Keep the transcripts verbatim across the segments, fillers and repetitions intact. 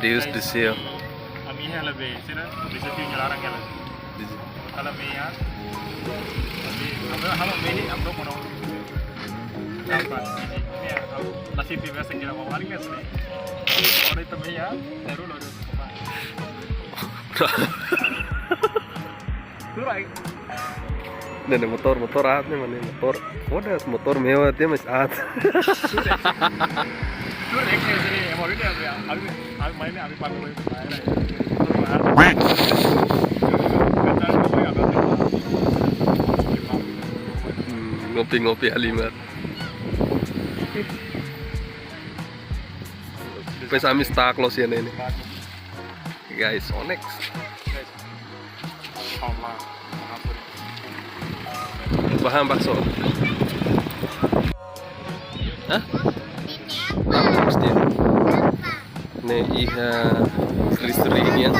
Deus do céu. Ami hela be, sira, bisa tiu nyalarang hela. Kalau me ya, tapi apa halo me ni amdo kono. Apa? Ini ya, nasib biasa kira mau lari kan sini. Kalau itu me ya, baru lo. Turai. Ne'e, ne'e motór, motór aat ne'e, mane, motór. Foda-se, motór mewah tiha, mas aat. Turai, kayak sini, ya, mau ini, ya, abi, abi main ini, abi pakai, main, ya. Motór aat. Hmm, ngopi-ngopi Halimah. Pes amis tak lo sih ini. Guys, Onyx. Bahan bakso. Hah? Apa mesti? Ne'e iha listrik ini ya.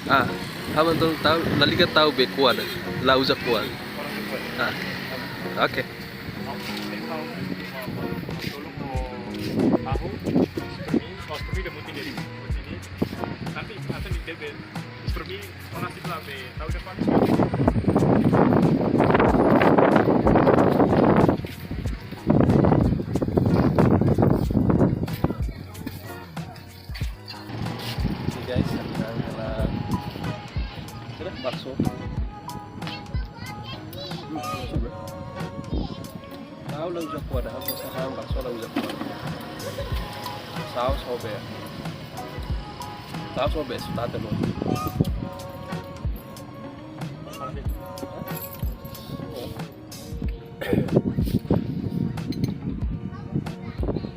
Ah, ha'u mak tau, la liga tau be kuah ida. La uza kuah. Ah, oke. Ini guys, ada bakso. Hmm, bakso, bro. Tahu la uza kuah ida, bakso, bakso la uza kuah ida. Saus sobe. Saus sobe, sudah telu.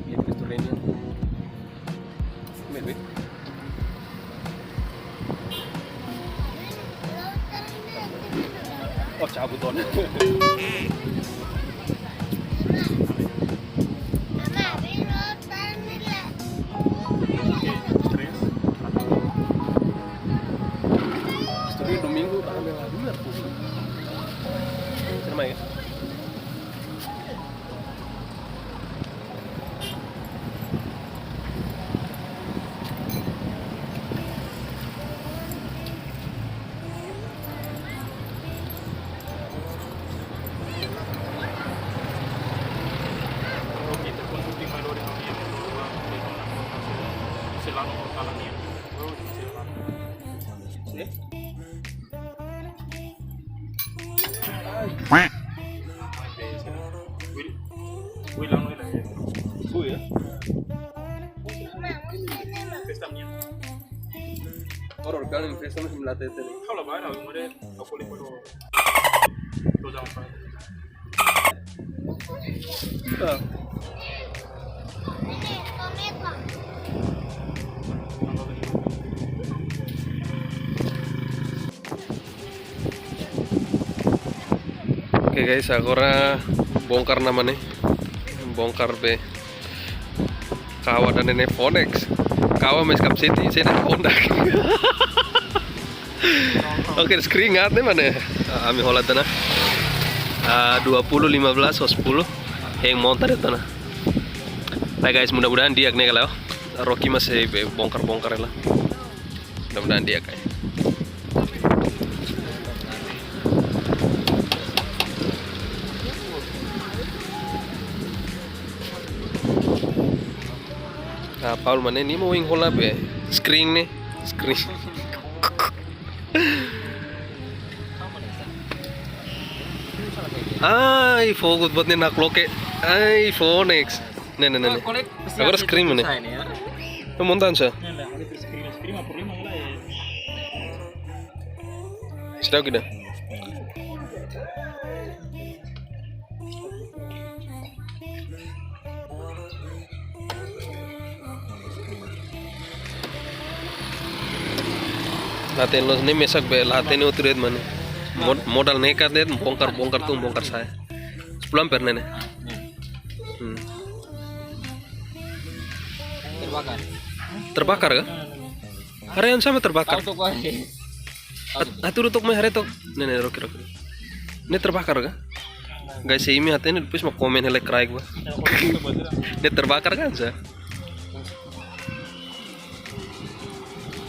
Mediterranean. Wait, wait. Oh, cabut on. Terus domingo, tanggal dua puluh. Terima ya. Ui, ya. Horor kali, festa masih melatih tadi. Kalau bayar, aku mau deh, aku lihat dulu. Tuh, jangan lupa. Oke guys, agora bongkar ona ne'e. Bongkar be. Kawa ida-ne'e Phoenix. Kawa mes kapsiti, sena kondak. Oke, screen aat ne'e mane. Ah, ami hola tiha ona. Ah, dua puluh lima belas ho sepuluh. Hein monta tiha ona. Nah guys, mudah-mudahan di'ak ne'e kala. Rocky masih be bongkar-bongkar hela. Mudah-mudahan di'ak. Ah, Paul, mane nia mak ohin hola be screen ne'e, screen. Ai, fokus buat ne'e nakloke. Ai, Phoenix. Ne'e, ne'e, ne'e, ne'e. Agora screen ne'e. Monta sá. Seidauk ida. La hatene loos ne'e mesak be, la hatene outlet mane. Mod-, modal nekat de'it, bongkar, bongkar tun, bongkar sa'e. Sepuluh ampere ne'e. Hmm. Terbakar. Terbakar ka? Haree oinsá mak terbakar. Tahu tuh, Pak. At-, atu tok mai haree tok. Ne'e, ne'e, Rocky, Rocky. Ne'e terbakar ka? Guys, se imi hatene depois mak komen hela kraik ba. Dia terbakar kan sa?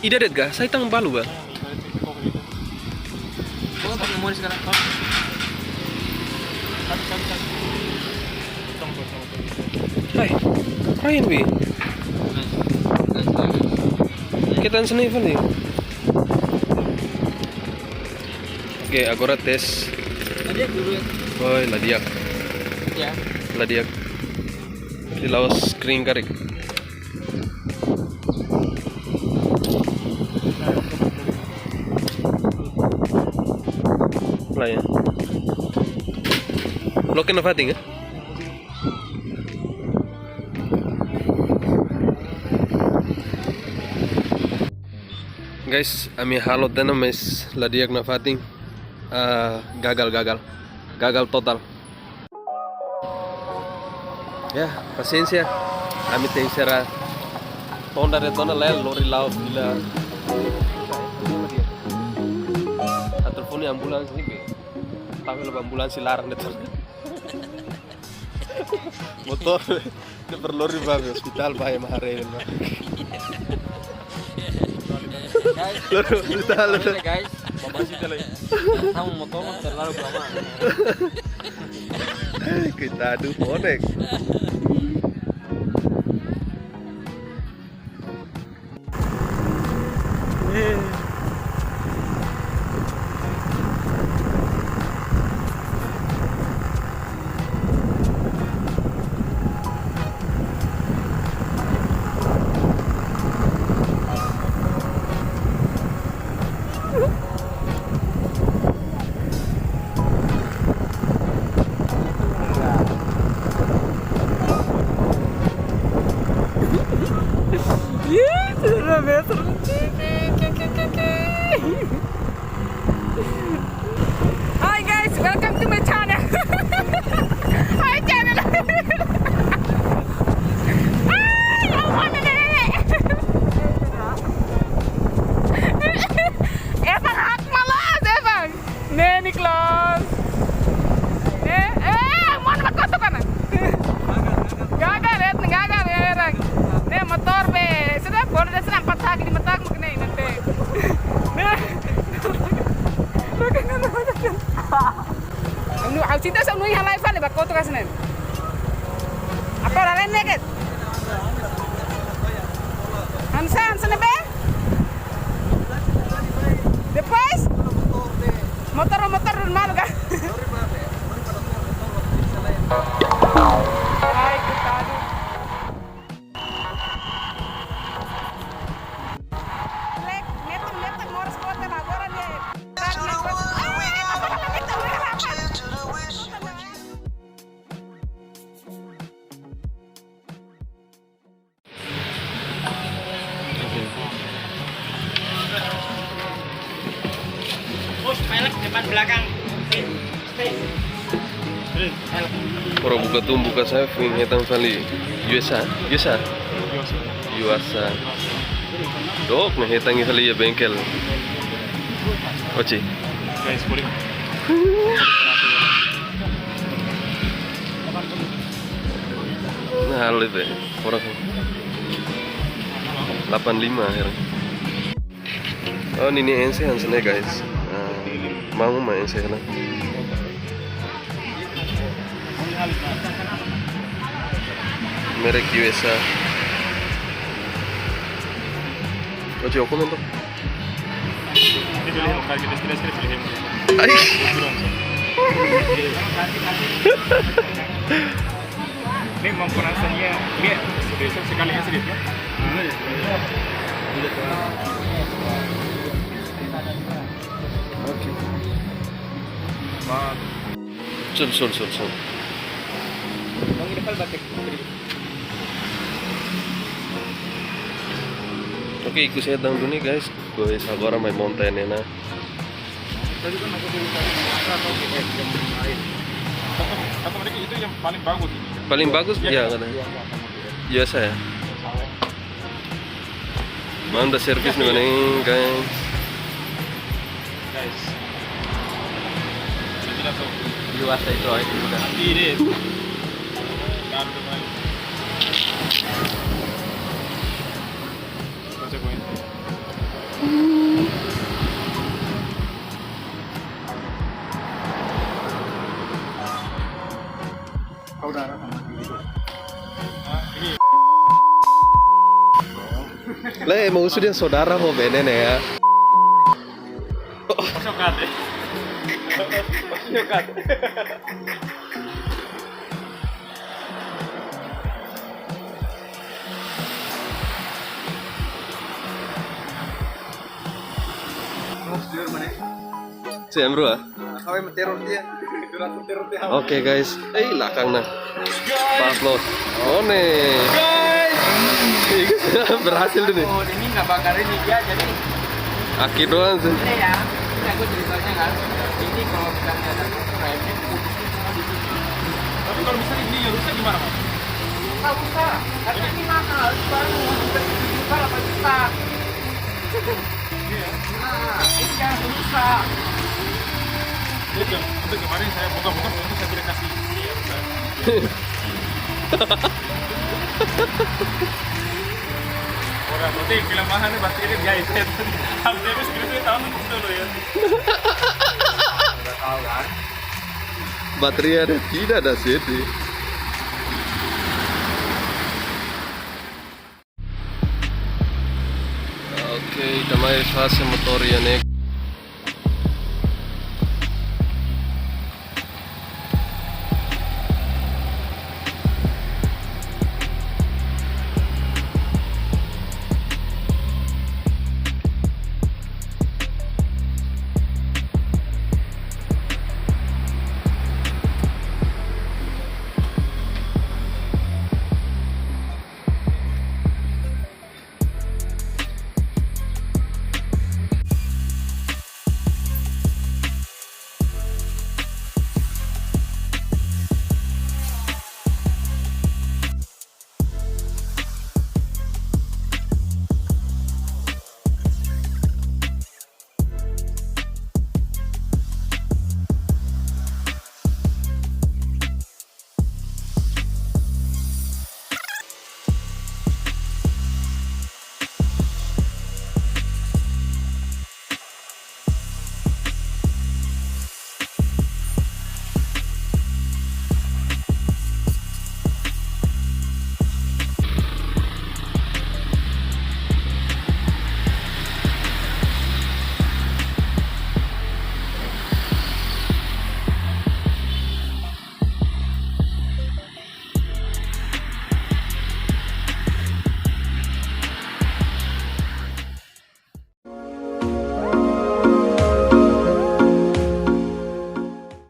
Ida de'it ga, sai tang balu ba. Hai, Ryan bi. Kita sini fali. Oke, agora tes. Ladiak dulu ya. Oi, ladiak. Ya. Ladiak. Di laos kering karik. Lah ya. Loke nafatin ya? Guys, ami halo tiha ona, mais ladiak nafatin. Ah, gagal, gagal. Gagal total. Ya, pasiénsia. Ami tenke sera tonda de tonda lel lori la'o fila. Atu fó nia ambulánsia ne'e be. Tapi lo ambulánsia laran de tonda. Motór. Ne'e perlu lori ba be ospitál ba ema haree ba. Guys, lori ospitál. Guys, mama sih tele. Sama motór mah terlalu lama. Koitadu, bonek. Ih, sudah meter. Hi guys, welcome to my channel. Hi channel. Ay, yang mana ne'e? Evan hak malas, Evan. Ne'e Niklas. Eh, eh, mana mak kotuk kana? Gagal, eh, gagal, eh, orang. Ne'e motór be. Sudah, boleh dah senang patah lagi di mata aku kena nanti. Ne'e. Anu, au cinta sama nui halai fale ba kotuk asnen. Apa orang lain naked? Hansa, Hansa ne'ebé? Depois? Motór, motór normal kan? Ai, koitadu. Lek, metan, metan, moras kota agora ne'e. Bos, pelek depan belakang. Stay, stay. Pelek. Ora buka tum buka saya, fui hetan fali U S A, U S A. U S A. Dook, ne'e hetan fali iha bengkel. Oci. Guys, boleh. Nah, halo itu ya. Orang delapan lima akhirnya. Oh, ne'e N C Hansen ya, guys. Ah, mau mah N C lah. Merek U S A. Oh, Joko mentok. Ai. Ini memang rasanya, ini sedikit, sekali ya, sedikit ya. Oke. Sul, sul, sul, sul. Oke, ikus hetan duni, guys. Guys, agora mai monta ne'e ona. Tadi kan aku tulis tadi, apa, apa, apa, itu yang paling bagus ini. Paling bagus, ya, katanya. Iya, saya. Manda servis ne'e, guys. Guys. Ini langsung. Juas ai troy. Mati deh. Kau darah sama diri. Lae, maksudnya saudara ho bene ne'e ya. Masuk kate. Masuk kate. Sem rua. Oke guys, eh, lakang na. Pas lo. One. Berhasil tuh nih. Oh, ini nggak bakar ini dia, jadi Aki doang sih. Ini ya, ini aku ceritanya kan. Ini kalau misalnya ada remnya, putusnya cuma di sini. Tapi kalau misalnya ini yang rusak gimana, Mas? Nggak usah, karena ini mahal, baru hampir tujuh juta, delapan juta. Iya. Nah, ini jangan rusak. Itu, itu kemarin saya buka-buka, itu saya tidak kasih. Iya, rusak. Orang penting film mahal nih, pasti ini guys. Habis habis skripsi tahun itu dulu ya. Udah tahu kan? Baterai ada tidak ada sih. Oke, ita mai fase motór iha ne'e.